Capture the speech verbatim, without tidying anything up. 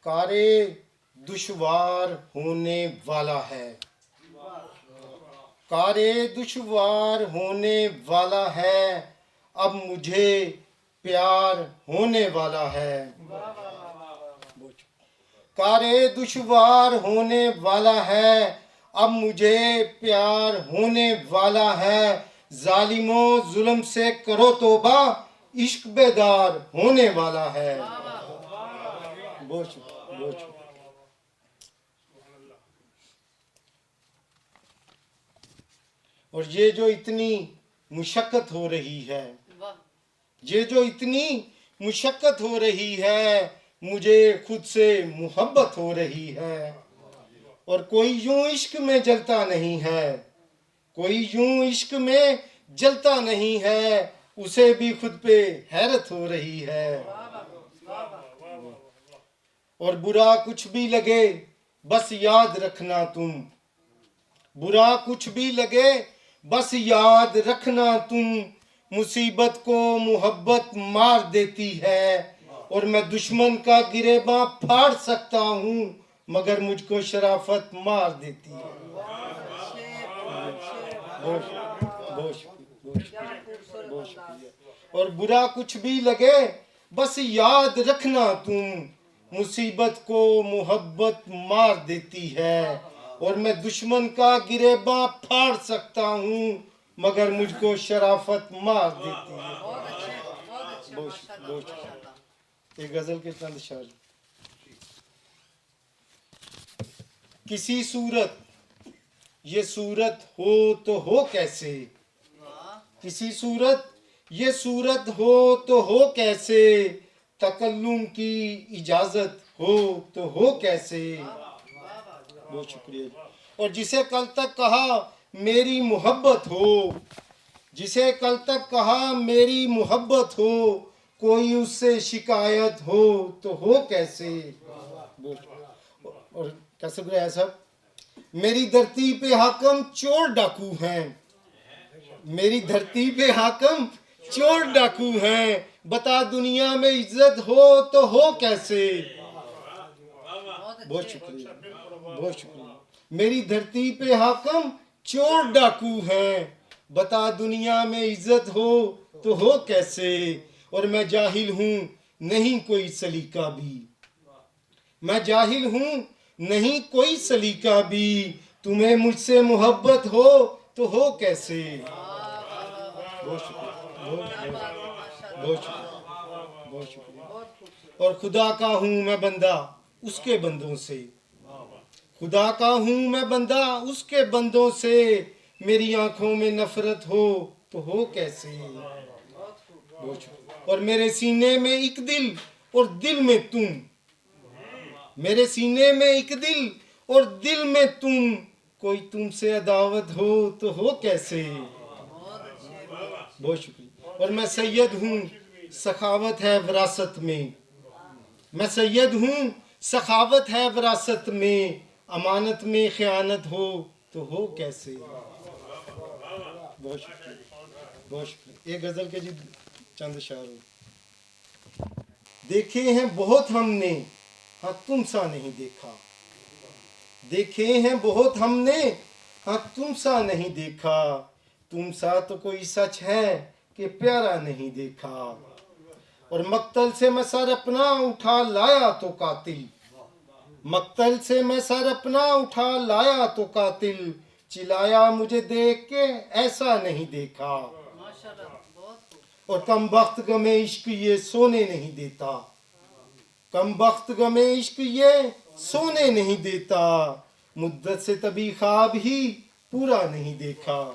کارے دشوار ہونے والا ہے۔ کارے دشوار ہونے والا ہے، اب مجھے پیار ہونے والا ہے۔ کارے دشوار ہونے والا ہے، اب مجھے پیار ہونے والا ہے۔ ظالموں، ظلم سے کرو توبہ، عشق بیدار ہونے والا ہے۔ بہت شکریہ، بہت شکریہ۔ اور یہ جو اتنی مشقت ہو رہی ہے، یہ جو اتنی مشقت ہو رہی ہے، مجھے خود سے محبت ہو رہی ہے۔ اور کوئی یوں عشق میں جلتا نہیں ہے، کوئی یوں عشق میں جلتا نہیں ہے، اسے بھی خود پہ حیرت ہو رہی ہے۔ اور برا کچھ بھی لگے، بس یاد رکھنا تم، برا کچھ بھی لگے، بس یاد رکھنا تم، مصیبت کو محبت مار دیتی ہے۔ اور میں دشمن کا گریباں پھاڑ سکتا ہوں، مگر مجھ کو شرافت مار دیتی ہے۔ بہت شکریہ، بہت شکریہ، بہت شکریہ، بہت شکریہ۔ اور برا کچھ بھی لگے، بس یاد رکھنا تم، مصیبت کو محبت مار دیتی ہے۔ اور میں دشمن کا گریباں پھاڑ سکتا ہوں، مگر مجھ کو شرافت مار دیتی ہے۔ بہت شکریہ، بہت شکریہ۔ ایک غزل کے چند شعر۔ کسی صورت یہ صورت ہو تو ہو کیسے؟ کسی صورت یہ صورت ہو تو ہو کیسے؟ تکلم کی اجازت ہو تو ہو کیسے؟ بہت شکریہ۔ اور جسے کل تک کہا میری محبت ہو، جسے کل تک کہا میری محبت ہو، کوئی اس سے شکایت ہو تو ہو کیسے؟ اور کیسے گرایا صاحب؟ میری دھرتی پہ حاکم چور ڈاکو ہیں، میری دھرتی پہ حاکم چور ڈاکو ہیں، بتا دنیا میں عزت ہو تو ہو کیسے؟ بہت شکریہ، بہت شکریہ۔ میری دھرتی پہ حاکم چور ڈاکو ہیں، بتا دنیا میں عزت ہو تو ہو کیسے؟ اور میں جاہل ہوں، نہیں کوئی سلیقہ بھی، میں جاہل ہوں، نہیں کوئی سلیقہ بھی، تمہیں مجھ سے محبت ہو تو ہو کیسے؟ بہت شکریہ، بہت، بہت، بہت شکریہ، بہت شکریہ۔ اور خدا کا ہوں میں بندہ اس کے بندوں سے، خدا کا ہوں میں بندہ اس کے بندوں سے، میری آنکھوں میں نفرت ہو تو ہو کیسے؟ بہت شکریہ۔ اور میرے سینے میں ایک دل اور دل میں تم، میرے سینے میں ایک دل اور دل میں تم، کوئی تم سے عداوت ہو تو ہو کیسے؟ بہت شکریہ۔ اور میں سید ہوں، سخاوت ہے وراثت میں، میں سید ہوں، سخاوت ہے وراثت میں، امانت میں خیانت ہو تو ہو کیسے؟ بہت شکریہ، بہت شکریہ۔ ایک غزل کے جی چند اشعار ہو۔ دیکھے ہیں بہت ہم نے، ہاں تم سا نہیں دیکھا۔ دیکھے ہیں بہت ہم نے، ہاں تم سا نہیں دیکھا۔ تم سا تو کوئی سچ ہے کہ پیارا نہیں دیکھا۔ اور مقتل سے میں سر اپنا اٹھا لایا تو قاتل، مقتل سے میں سر اپنا اٹھا لایا تو قاتل، چلایا مجھے دیکھ کے ایسا نہیں دیکھا۔ اور کم بخت غم عشق یہ سونے نہیں دیتا، کم بخت غم عشق یہ سونے نہیں دیتا، مدت سے طبی خواب ہی پورا نہیں دیکھا۔